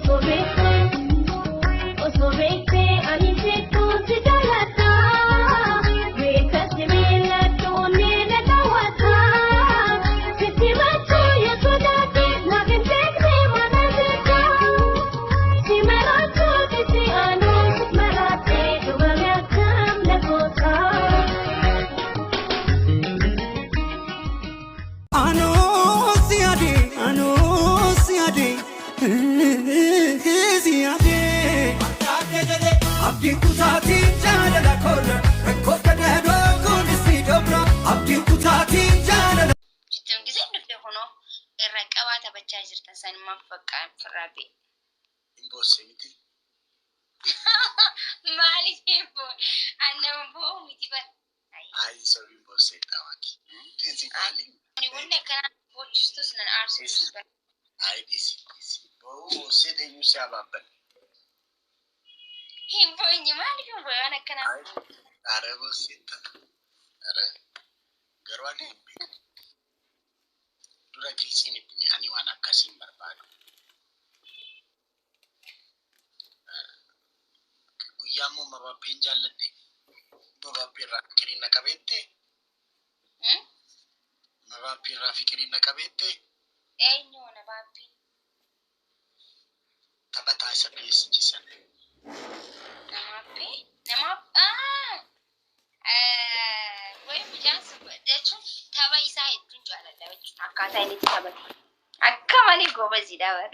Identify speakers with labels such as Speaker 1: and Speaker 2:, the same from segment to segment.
Speaker 1: Osoo beektee, osoo beektee ani sittuu si jaalladha. Beeka si miilladhu onnee na daawwata. Sitti machuu yoo sodaate naaf hin beekne mana jecha. Si maraachuu sitti aanuu maraatee dhugame akkam na goota.
Speaker 2: Anoo si yaade, anoo si yaade, si yaade. Abdiin kutaatiin jaalala koona, rakkoo kadhadhoo kunis ni dobra. Abdiin kutaatiin jaalala.
Speaker 3: Jettuun giseen dhufte kunoo irra qabaa taphachaa jirtan sanumaaf bakka firraa bee.
Speaker 4: Hin boosse miti.
Speaker 3: Maaliif hin boo? An nama boo'u miti bar.
Speaker 4: Ayi sobiin boosseetta waaki. Dhiisi maali?
Speaker 3: Ani wanni akkanaa boochistus nan aarsitus bar.
Speaker 4: Ayi dhiisi dhiisi. Boo'uu boossee eenyu si abaabban?
Speaker 3: Hin boonye maaliif hin boo'e waan akkanaa.
Speaker 4: Ayi ara boosseetta. Ara garuu ani hin beeku. Dura gilsiin itti hime ani waan akkasii hin barbaadu. Guyyaa immoo Mabaappeen jaalladhe. Mabaappee irraa fiqiriin na qabeette. Mabaappee irraa fiqiriin na qabeette.
Speaker 3: Eenyu Mabaappee?
Speaker 4: Taphataa isa PSG sana.
Speaker 3: Namaappee? Namaaf wayi mucaan sun jechuun tapha isaa hedduun jaalladha jechuun akkaataa inni itti taphate. Akka malee goobaziidha bar.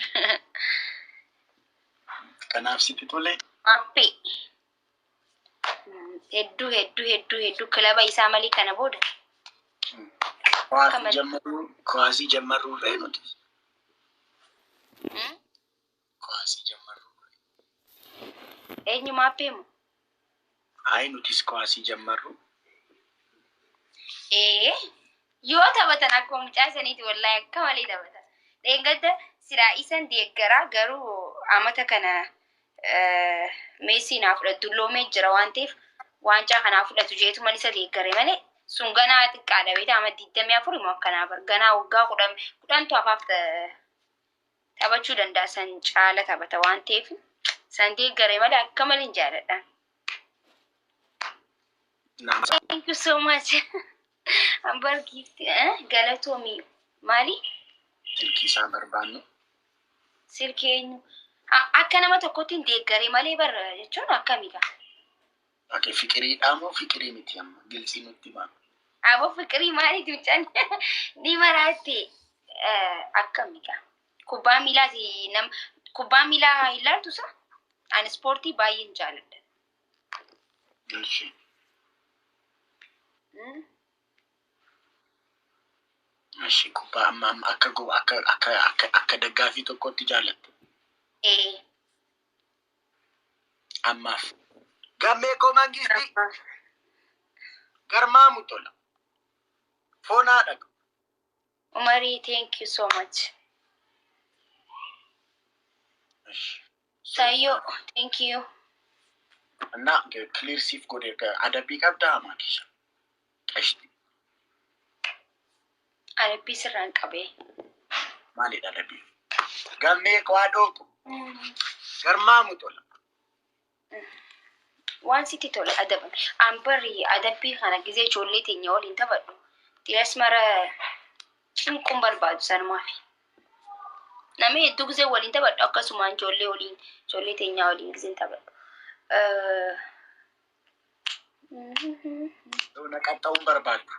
Speaker 4: Kanaaf sitti tole.
Speaker 3: Maappee. Hedduu hedduu hedduu hedduu kilaba isaa malee kana booda.
Speaker 4: Kuwaasii jammaruu kuwaasii jammaruu ree nuti. Kuwaasii jammaruu.
Speaker 3: Eenyu maappee moo?
Speaker 4: Ayi nutis kuwaasii jammarru.
Speaker 3: Ee yoo taphatan akkuma mucaa saniiti wallaahi akka malee taphatan. Dheengadda silaa isan deeggaraa garuu amata kana Meesii naa fudhatu dulloomee jira waan ta'eef waancaa kanaa fudhatu jeetuman isa deeggare malee sun ganaa xiqqaadha beektaa amma 24 immoo akkanaa bar ganaa waggaa 10 kudhantu hafaaf taphachuu danda'a san caala taphata waan ta'eef san deeggare malee akka malee hin jaaladha.
Speaker 4: Nama
Speaker 3: Thank you so much. Ambar gift galatoomi maali?
Speaker 4: Silkii isaa barbaannu.
Speaker 3: Silkii eenyu? Akka nama tokkotti hin deeggaree malee bar jechuun akkamidha?
Speaker 4: Okay, fiqiriidhaa moo fiqirii miti amma gilsii nutti himaa.
Speaker 3: Aboo fiqirii maaliiti mucaan ni maraatte akkamidha? Kubbaa miilaati nam kubbaa miilaa hin laaltu sa? Ani ispoortii baay'een jaaladha.
Speaker 4: Ishi. Ishi kubbaa amma amma akka go akka akka akka akka daggaafii tokkotti jaalattu.
Speaker 3: Ee.
Speaker 4: Ammaaf. Gammee koo mangistii garmaamu tola. Foonaa dhaqa.
Speaker 3: Umarii thank you so much.
Speaker 4: Ishi.
Speaker 3: Sayyoo thank you.
Speaker 4: እና ክሊር siif godhe adabbii qabdaa maakisha qashti.
Speaker 3: Adabbii sirraan qabee.
Speaker 4: Maalidha adabbii? Gammee kwaadhoo garmaamu tola.
Speaker 3: Waan sitti tole adabame. An bari adabbii kana gizee ijoollee teenya waliin taphadhu. Dhiiras mara cinquun barbaadu sanumaafi. Namni hedduu gizee waliin taphadhu akkasumaan ijoollee waliin ijoollee teenyaa waliin gizeen taphadhu.
Speaker 4: Na qaxxa'uun barbaaddu.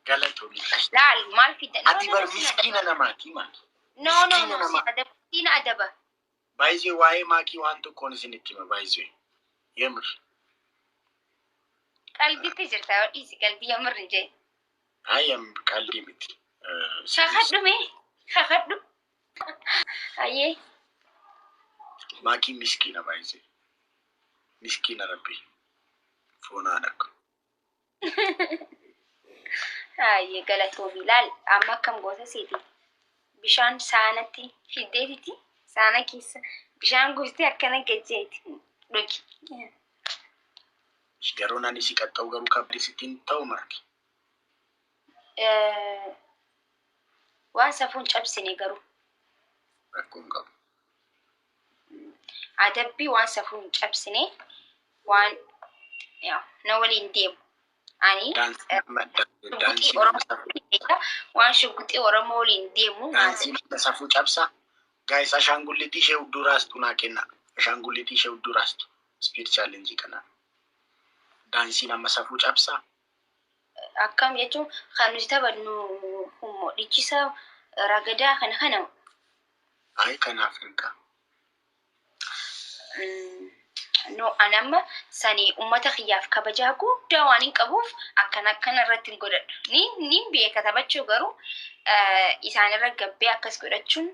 Speaker 4: Galatoomi.
Speaker 3: Laal maal fidda? No,
Speaker 4: Ati
Speaker 3: no,
Speaker 4: bar
Speaker 3: no, sin
Speaker 4: miskiina
Speaker 3: adaba.
Speaker 4: namaati maaki.
Speaker 3: No, no,
Speaker 4: Miskiina
Speaker 3: no, sin
Speaker 4: namaa.
Speaker 3: adaba. Sin adaba.
Speaker 4: Baay'ee waa'ee maakii waan tokkoon isinitti hima baay'ee. Yemir.
Speaker 3: Qalbitti jirta yoo dhiisi qalbii yamirri jee.
Speaker 4: Hayyam qalbii miti.
Speaker 3: Kakadhu mee kakadhu. Ayyee.
Speaker 4: Maakiin miskiina baay'ee. Miskiina rabbi. Foonaan akka.
Speaker 3: Hayyee galatoomi laal amma akkam goota seeti bishaan saanatti fiddeetiti saana keessa bishaan guurtee akkana gajjeeti dhugi.
Speaker 4: Garuu nani si qaxxa'u garuu kabdi sittiin ta'u margi.
Speaker 3: Waan safuun cabsine garuu.
Speaker 4: Rakkoon qabu.
Speaker 3: Adabbii waan safuun cabsine waan yaa, na waliin deemu. Ani
Speaker 4: Daansii nama
Speaker 3: shugguxii
Speaker 4: daansii nama
Speaker 3: Oromoo
Speaker 4: safuu
Speaker 3: waan shugguxii Oromoo waliin deemu naan
Speaker 4: daansii nama safuu cabsa. Guys, ashaangulliitii ishee hudduu raastu naa kenna. Ashaangulliitii ishee hudduu raastu. Speed challenge kana. Daansii nama safuu cabsa.
Speaker 3: Akkam jechuun kan nuti taphannu hummoo dhichisa ragadaa kana kana.
Speaker 4: Ayi, kan Afrikaa.
Speaker 3: No, an amma sani ummata kiyyaaf kabajaa guddaa waan hin qabuuf akkana akkana irratti hin godhadhu. Ni beeka taphachuu, garuu isaan irra gabbee akkas godhachuun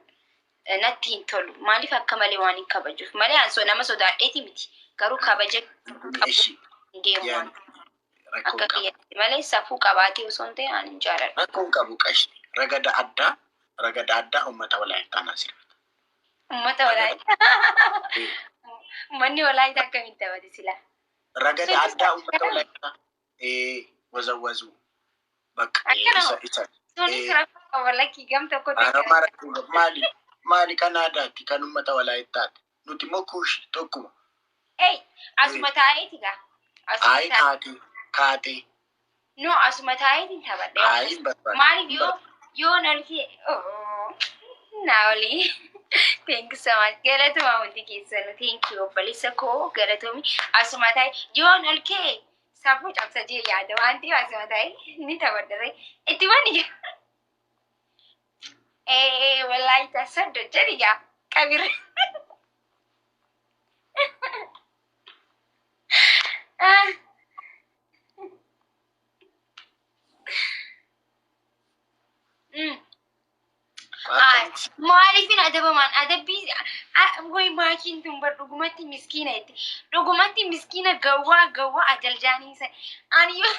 Speaker 3: natti hin tolu. Maaliif akka malee waan hin kabajuuf malee an so nama sodaadheeti miti. Garuu kabaja qabu
Speaker 4: Ishi
Speaker 3: hin deemu waan
Speaker 4: yaan rakkoon
Speaker 3: akka
Speaker 4: qabu.
Speaker 3: kiyyatti malee safuu qabaatee osoo hin ta'in an hin jaaladhu.
Speaker 4: Rakkoon qabu qashti. Ragada addaa, ragada addaa uummata Walaayittaa naa sirbita.
Speaker 3: Ummata
Speaker 4: Ragada
Speaker 3: Walaayittaa. Uummanni Walaayittaa akkamitti taphate silaa?
Speaker 4: Ragada
Speaker 3: Sunis
Speaker 4: addaa uummata Walaayittaa. Wazawwazuu. Bakka
Speaker 3: akkana
Speaker 4: isa isa.
Speaker 3: Sunis rakkoo qaba lakkii gam tokkotti
Speaker 4: Harama
Speaker 3: akkana.
Speaker 4: rakkoo qabu. Maali maali kan aadaati, kan uummata Walaayittaati. Nuti immoo kuushi tokkuma.
Speaker 3: Ei, asuma taa'eeti gaa. Asuma
Speaker 4: Ayi,
Speaker 3: taa'e.
Speaker 4: kaatee kaatee.
Speaker 3: No, asuma taa'eetiin taphadhe
Speaker 4: Ayi,
Speaker 3: akkas.
Speaker 4: hin barbaadu.
Speaker 3: Maaliif
Speaker 4: Hin
Speaker 3: yoo
Speaker 4: barbaadu.
Speaker 3: yoo nalkee naa olii. Thank you so much. Galatoomaa hundi keessanuu. Thank you, obboleessa koo, galatoomi. Asuma taa'e yoo nalkee safuu cabsa jee yaada waan ta'eef asuma taa'e ni taphadha. Itti bani jira. Walaayittaa saddo jedhi gaa qabirra. Ah. Ay,
Speaker 4: Akkamitti?
Speaker 3: maaliifin adabamaan adabbii way maakiin tun bar dhugumatti miskiina itti dhugumatti miskiina gawwaa gawwaa ajaljaanii isa ani yoo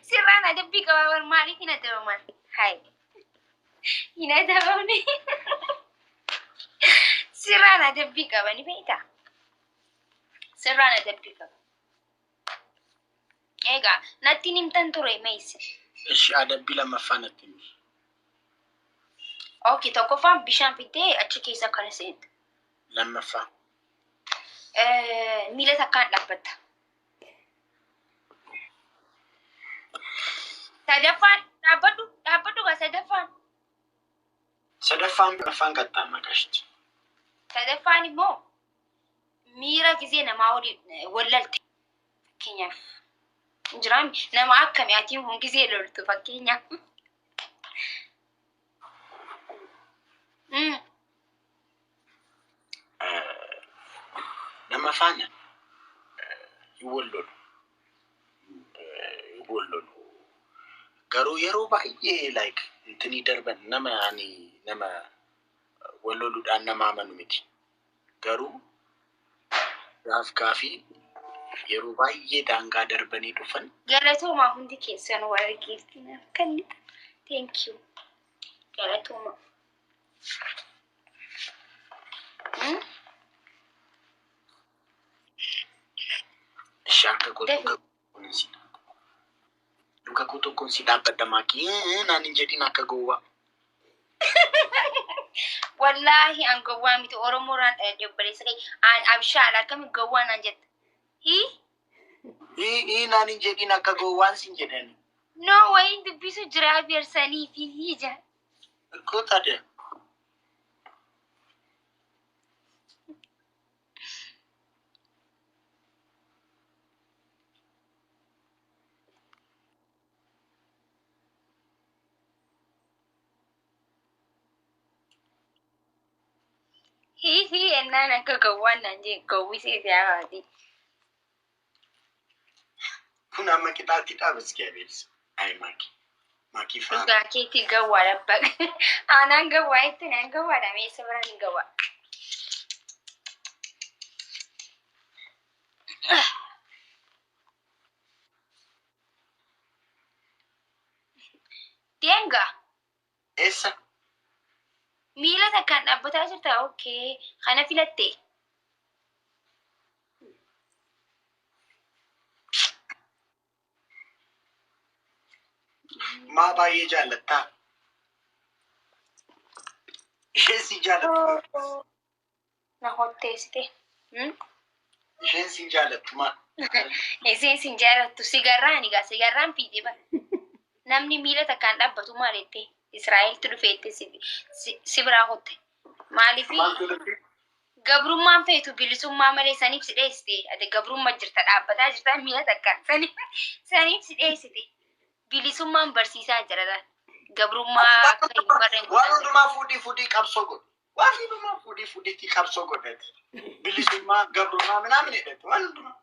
Speaker 3: sirraan adabbii qabaa bar maaliifin adabamaan hay hin adabamne, sirraan adabbii qabani beektaa, sirraan adabbii qaba. Egaa natti himtan ture meeyse.
Speaker 4: Ishi, adabbii lammaffaa natti himi.
Speaker 3: Okay, tokkoffaan bishaan fiddee achi keessa akkana seenta.
Speaker 4: Lammaffaa.
Speaker 3: Miila takkaan dhaabbatta. Sadaffaan dhaabbadhu, dhaabbadhu gaa sadaffaan.
Speaker 4: Sadaffaan afaan qaxxaama qashti.
Speaker 3: Sadaffaan immoo miira gizee namaa waliin wallalte, fakkeenyaaf jiraami nama akkami atiin kun gizee loltu fakkeenyaaf.
Speaker 4: Nama faana hin wal lolu. Hin wal lolu. Garuu yeroo baay'ee like intinii darban nama ani nama wal loluudhaan nama amanu miti. Garuu gaaf gaafii yeroo baay'ee daangaa darbanii dhufan.
Speaker 3: Galatoomaa hundi keessan warra giiftii naaf kennitan. Thank you. Galatoomaa.
Speaker 4: Ishi, harka koo
Speaker 3: Dafi.
Speaker 4: luka tokkoon si luka koo tokkoon si dhaabbadha maakii naan hin jedhin akka gowwaa.
Speaker 3: Wallaahi an gowwaa miti, Oromoorraan dhaladhe obboleessa kee. An abshaala, akkami gowwaa naan jetta? Hii?
Speaker 4: Ii naan hin jedhin akka gowwaan sin jedhani.
Speaker 3: No, wayiin dubbisu jira beersanii fi hija.
Speaker 4: Koo taadha.
Speaker 3: Hii hii ennaan akka gowwaan naan jee gowwisee siyaafati.
Speaker 4: Kun amma qixaatti dhaaba እግዚአብሔር. Ayi maakii. Maakii faana.
Speaker 3: Dhugaa keetii gowwaadha baga. Aanaan gowwaa jettee naan gowwaadha meessa biraan hin gowwaa. Deemgaa.
Speaker 4: Eessa?
Speaker 3: Miila takkaan dhaabbataa jirta, okay. Kana filatte.
Speaker 4: Maa baay'ee jaallattaa? Isheen si jaalattu garuu.
Speaker 3: Na hotteessite.
Speaker 4: Isheen si jaalattu maal?
Speaker 3: Isheen sin jaalattu sigarraan egaa sigarraan fiixee bara. Namni miila takkaan dhaabbatu maal jettee Israa'eltu dhufeettee si biraa hotte. Maaliif
Speaker 4: Maaltu dhufe?
Speaker 3: Gabrummaan feetu bilisummaa malee, saniif si dheessite. Ati gabrummaa jirta, dhaabbataa jirta miila takkaan, saniif si dheessite. Bilisummaan barsiisaa jira laal. Gabrummaa akka hin barreen
Speaker 4: Waan
Speaker 3: godhaa jira.
Speaker 4: hundumaa fuudhii fuudhii qabsoo godhu. Waan hundumaa fuudhii fuudhiitti qabsoo godhate. Bilisummaa, gabrummaa minaamin jedhate waan hundumaa.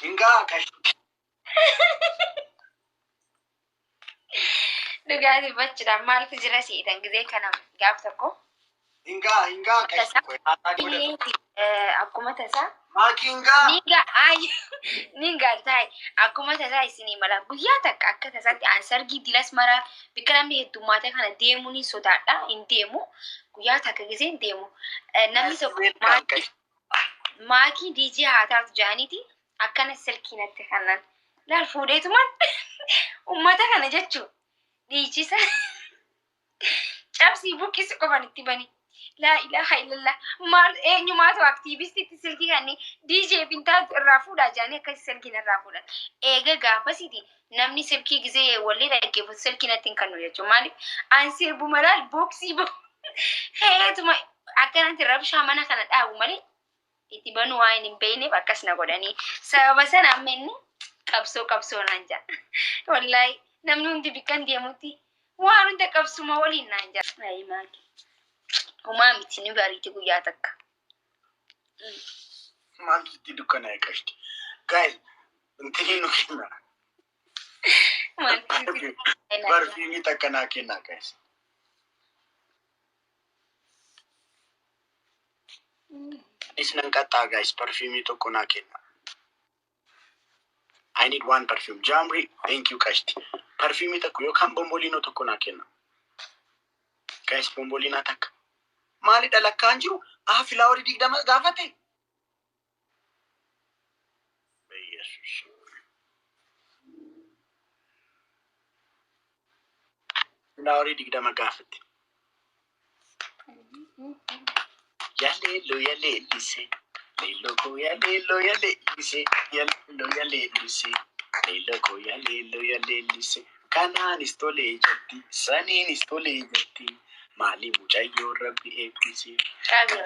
Speaker 4: Hingaa qashti.
Speaker 3: Dhugaatii bachuudhaan maaltu jira seetan gizee kana gaaf tokko.
Speaker 4: Hingaa hingaa qashti. Haasaa godhatu.
Speaker 3: Akkuma tasaa
Speaker 4: Maaki hingaa.
Speaker 3: ni ga ni galtaay akkuma tasaa isinii mala guyyaa takka akka tasaatti aan sargii dilas mara bikka namni heddummaate kana deemuu ni sodaadha, hin deemu. Guyyaa takka gizee hin deemu, namni tokko
Speaker 4: Welcome
Speaker 3: maakii
Speaker 4: qashti.
Speaker 3: Maakii DJ haa taatu jaaniiti akkana silkii natti kannan laal fuudheetuman ummata kana jechuun dhiichisa cabsii buqqisi qofan itti bani. Laa ilaaha illallah, maal eenyumaatu aktiivistitti silkii kanni DJ fintaatu irraa fuudhaa jaanii akkasi silkiin irraa fuudhan. Eega gaafasiiti namni silkii gizee wallee dhaggeeffatu silkii natti hin kennu jechuun. Maaliif an sirbuma laal booksii heetuma akkanatti rabshaa mana kana dhaabu malee itti banuu waan hin beekneef akkas na godhanii. Sababa sana amma inni qabsoo qabsoo naan jedha. Wallaahi namni hundi bikkan deemutti waan hunda qabsuma waliin naan jedha. Ayi maaki. Homaa miti, ni bariiti guyyaa takka.
Speaker 4: Maaltu itti dukkanaa'e qashti? Guys, intinii nu kenna.
Speaker 3: Maaltu itti dukkanaa'e?
Speaker 4: Barfiimii takka naa kenna guys. Anis nan qaxxaa guys, perfume tokko naa kenna. I need one perfume. Jamri, thank you qashti. Perfume tokko yookaan bomboliinoo tokko naa kenna. Guys, bomboliinaa takka. Maalidha lakkaan jiru? Ah, flowerii 20 gaafate. Yesus. Flowerii 20 gaafate. Yaleelo yaleellise. Leelloo koo yaleelloo yaleellise. Yaleelloo yaleellise. Leelloo koo yaleelloo yaleellise. Kanaanis tolee jetti. Saniinis tolee jetti. Maali mucayyoo rabbi eebbise.
Speaker 3: Qabi.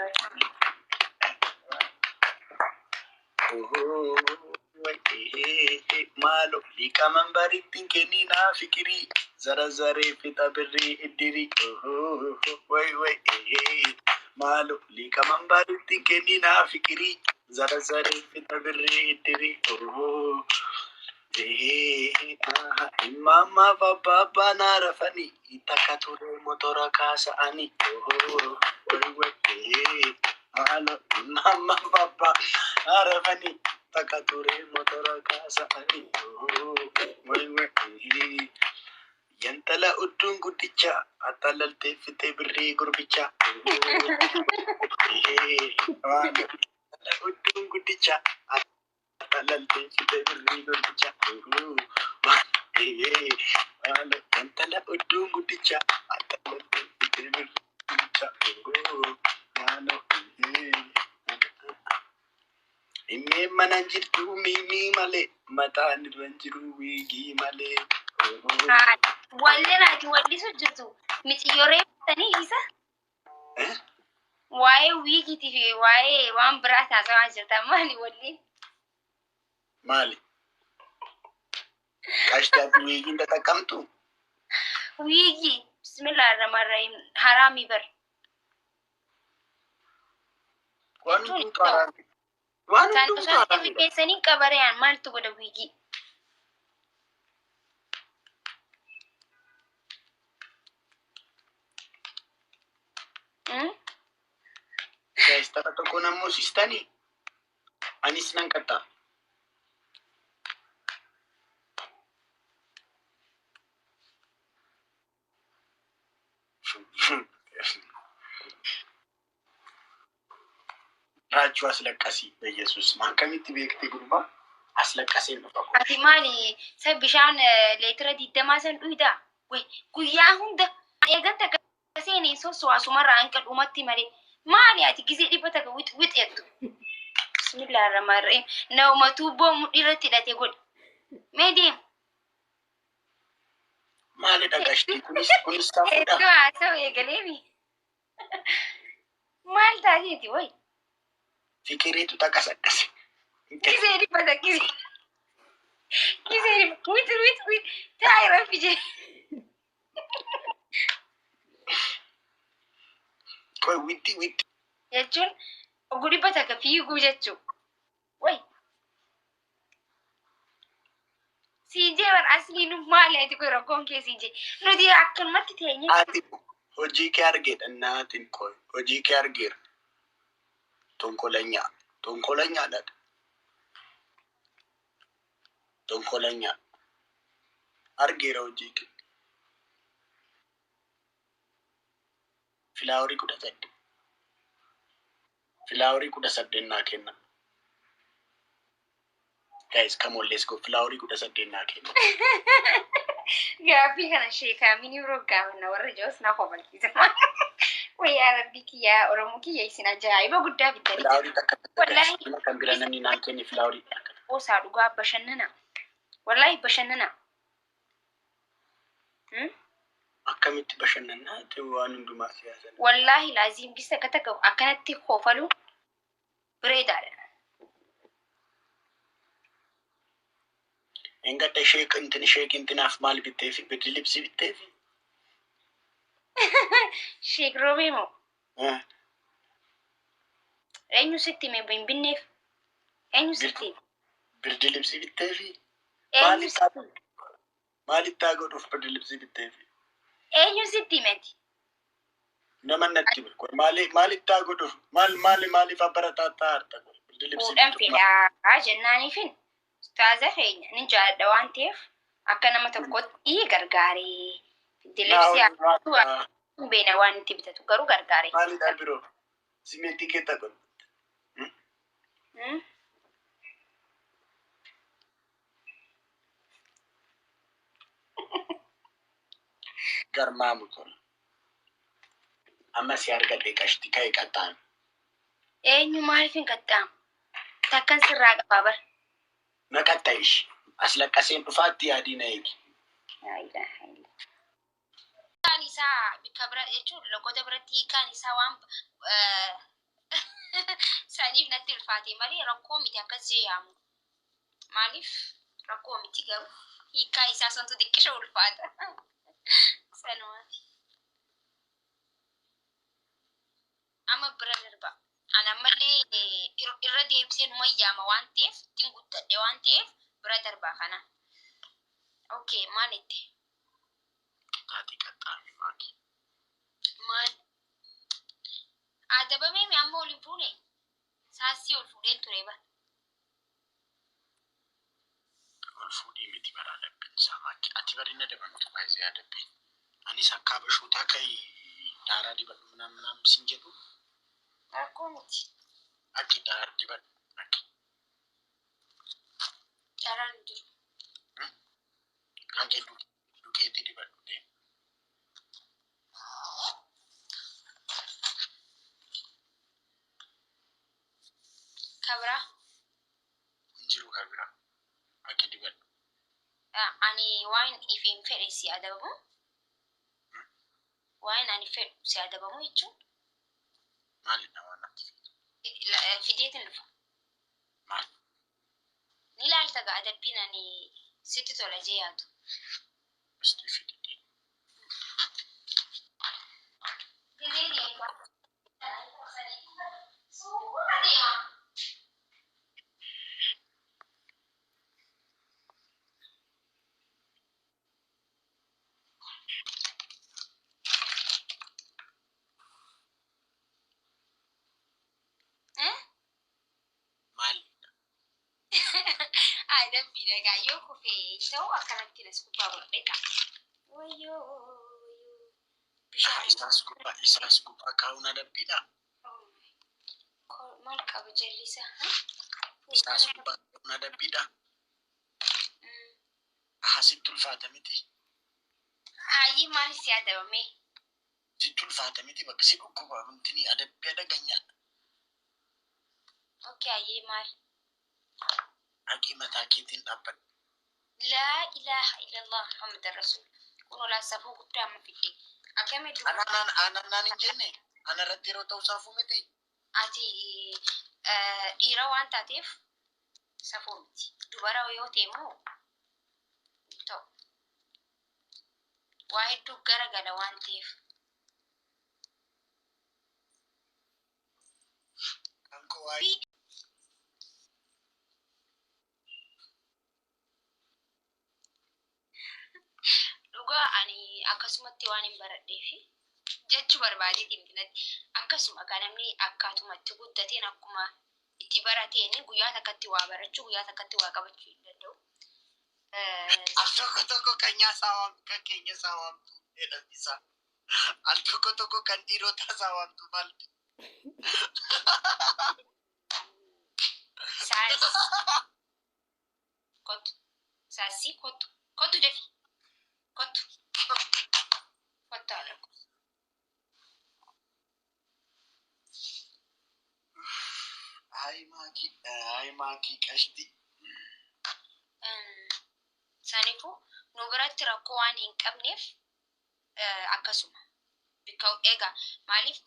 Speaker 4: Ohoo, maalo liqaman barittiin kenninaa fikirii zara zaree fixa birrii iddirii. Ohoo, way way, maalo liqaman barittiin kenninaa fikirii zara zaree fixa birrii iddirii. Ohoo, Imamma abbaa naa rafanii takka ture motora kaasa'anii. Ohoo, way way, maalo imamma abbaa naa rafanii takka ture motora kaasa'anii. Ohoo, way way, yantala udduun guddicha attalaltee fitee birrii gurbicha. Maalo yantala udduun guddicha attalaltee fitee birrii gurbicha. Maalo yantala udduun guddicha attalaltee fitee birrii gurbicha. Maalo. Inni mana jirtu miimii malee, mataan irra hin jiru wiigii malee.
Speaker 3: Wallee ati wallisu jirtu miciyyooree sanii isa waa'ee wiigiitii fi waa'ee waan biraa taasisaa jirta, maali walliin?
Speaker 4: Maali? Qashti, ati wiigiin xaxaqamtu?
Speaker 3: Wiigii, bismillah ar-rahmaan rahim, haraamii bar.
Speaker 4: Waan hundumtu haraami. Waan
Speaker 3: Kan
Speaker 4: hundumtu
Speaker 3: osoo
Speaker 4: haraami.
Speaker 3: rifeensanii qabareen maaltu godha wiigii?
Speaker 4: Guys, tapha tokko nammoo sistanii? Anis nan qaxxaa. Raachuu aslaqqasii Yesuus akkamitti beekte gurbaa aslaqqaseen dhufa kun.
Speaker 3: Ati maali sa bishaan leetira 20 san dhuydaa? Way guyyaa hunda eegan takka seenee sosso'aasumarraa hanga dhumatti malee maali ati gizee 100 wix wix jettu. Bismillaahi rahmaan rahiim. Nama tuubboo mudhii irratti hidhate godhi. Mee deem.
Speaker 4: Maalidha gashtii kunis kunis safuudha.
Speaker 3: Hedduu haasa'u eegaleemi. Maal taateeti way?
Speaker 4: Fikiriitu taqasaqqase.
Speaker 3: Gizee 100 gizee. Gizee 100 wix wix wix taa'i rabbi jee.
Speaker 4: Qoy witti witti.
Speaker 3: Jechuun oguu 100 fiiguu jechuu. Way. Siin jee bar aslii nu maali ati kun rakkoon kee siin jee. Nuti akkanumatti teenye.
Speaker 4: Ati hojii kee argeedha naatiin qoy hojii kee argeera. Tonkolanyaa tonkolanyaadha. Tonkolanyaa argeera hojii kee. Filaaworii 18. Filaaworii 18 naa kenna. Guys, come on, let's go. Filaaworii 18 naa kenna.
Speaker 3: Gaaffii kana sheekaa minii biroo gaafanna warra jiruus na kobalchiisa. Wayyaa rabbii kiyyaa Oromoo kiyya isin ajaa'iba guddaa bittanii
Speaker 4: Filaaworii takka takka guys.
Speaker 3: Wallaahi
Speaker 4: Nama kan bira namni naan kenne filaaworii takka.
Speaker 3: Qoosaa dhugaa bashannana. Wallaahi bashannana.
Speaker 4: Akkamitti bashannannaa ta'e waan hundumaa siyaasa.
Speaker 3: Wallaahi laaziim gisa takka takka akkanatti kofalu bareedaadha.
Speaker 4: Engadda sheek intin sheek intinaaf maal bitteefi birdi libsii bitteefi?
Speaker 3: Sheek Roobee moo? Eenyu sitti hime hin binneef? Eenyu sitti hime?
Speaker 4: Birdi libsii bitteefi?
Speaker 3: Eenyu sitti hime?
Speaker 4: Maalitti haa godhuuf birdi libsii bitteefi?
Speaker 3: Eenyu sitti himeti?
Speaker 4: Nama natti hime. Qoy maali maalitti haa godhuuf? Maal maali maaliif abbarataa harta qoy birdi libsii
Speaker 3: Fuudhan
Speaker 4: bittuuf maal?
Speaker 3: fedhaa jennaaniifin ustaaza keenya ni jaalladha waan ta'eef akka nama tokkotti gargaaree
Speaker 4: Naa
Speaker 3: dilibsii
Speaker 4: hojii maal
Speaker 3: hin beekna waan itti bitatu garuu gargaaree.
Speaker 4: maalidha biroo? Simeetii kee ta'u. Garmaamu tola. Amma si argadhe qashti ka'e qaxxaame.
Speaker 3: Eenyu maaliif hin qaxxaamu? Takkan sirraa qabaa bara.
Speaker 4: Na qaxxa'ish. As laqqaseen dhufaatti yaadii na eegi.
Speaker 3: Laa ilaaha illallah. Hiikaan isaa bikka bira jechuun loqoda biratti hiikaan isaa waan saniif natti ulfaate malee rakkoo miti akkas jee yaamu. Maaliif rakkoo miti garuu hiikaa isaa santu xiqqisha ulfaata. Sanumaati. Amma bira darba. Ani ammallee irra deebisee numa yaama waan ta'eef ittiin guddadhe waan ta'eef bira darbaa kana. Okay, maal itti?
Speaker 4: Taati qaxxaame maaki.
Speaker 3: Maal? Adabamee mi amma ol hin fuune? Saassii ol fuudheen ture bara.
Speaker 4: Ol fuudhii miti bara adabbiin isaa maaki. Ati bari na dabamtu baay'ee adabbiin. Anis akka habashootaa ka'i daaraa dibadhu minaan minaan sin jedhu.
Speaker 3: Rakkoo miti.
Speaker 4: Akki daaraa dibadhu. Akki.
Speaker 3: Daaraan hin jiru.
Speaker 4: Akki duqeetii dibadhu deemu.
Speaker 3: Kabira.
Speaker 4: Hin jiru kabira. Akki dibadhu.
Speaker 3: Ani waan ifiin fedhe si adabamu. Waan ani fedhu si adabamu jechuun.
Speaker 4: Maalidha waan ati feetu?
Speaker 3: Fideetiin dhufa.
Speaker 4: Maal?
Speaker 3: Ni ilaalta gaa adabbiin ani sitti tola jee yaadu.
Speaker 4: Mistii fidee.
Speaker 3: Gizee deema. Suura deema.
Speaker 4: Maal?
Speaker 3: Adabbiidha gaa yoo kufee ta'u akkanatti nas gubbaa godhadhee ta'a. Wayyoo wayyoo. Bishaan
Speaker 4: Isaas gubbaa isaas gubbaa kaa'uun adabbiidha.
Speaker 3: Maal qaba jalli isaa?
Speaker 4: Isaas gubbaa kaa'uun adabbiidha. Asitti ulfaata miti.
Speaker 3: Hayyee maal si adabamee?
Speaker 4: Sitti ulfaata miti bakka si dhukkuba wanti adabbii adaganyaadha.
Speaker 3: Okay, hayyee maal?
Speaker 4: Dhaqii mataa keetiin dhaabbadhu.
Speaker 3: Laa ilaaha illallah Muhammad Rasul. Kun olaa safuu guddaa amma fidde. Akkami dubartii
Speaker 4: Anaan anaan hin jenne ana irratti yeroo ta'u saafuu miti.
Speaker 3: Ati dhiira waan taateef safuu miti. Dubara yoo ta'e immoo ta'u. Waa hedduu gara gala waan ta'eef.
Speaker 4: Kan koo waa'ee
Speaker 3: Dhugaa ani akkasumatti waan hin baradheefi jechuu barbaadeeti miti natti akkasuma gaa namni akkaatuma itti guddateen akkuma itti barateen guyyaa takkatti waa barachuu guyyaa takkatti waa qabachuu hin danda'u.
Speaker 4: Al tokko tokko kan nyaasaa waamtu kan keenya isaa waamtu jedhan isaa. Al tokko tokko kan dhiirotaa isaa waamtu maal?
Speaker 3: Saas kottu saassii kottu kottu dafi kottu kottu haadha koo.
Speaker 4: Hayi maakii hayi maakii qashti.
Speaker 3: Saniifuu nu biratti rakkoo waan hin qabneef akkasuma. Bikka egaa maaliif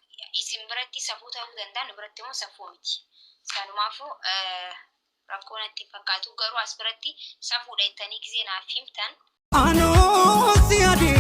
Speaker 3: isin biratti safuu ta'uu danda'a nu biratti immoo safuu miti. Sanumaafuu rakkoo natti hin fakkaatu garuu as biratti safuudha jettanii gizee naaf himtan.
Speaker 2: Anoo si yaade.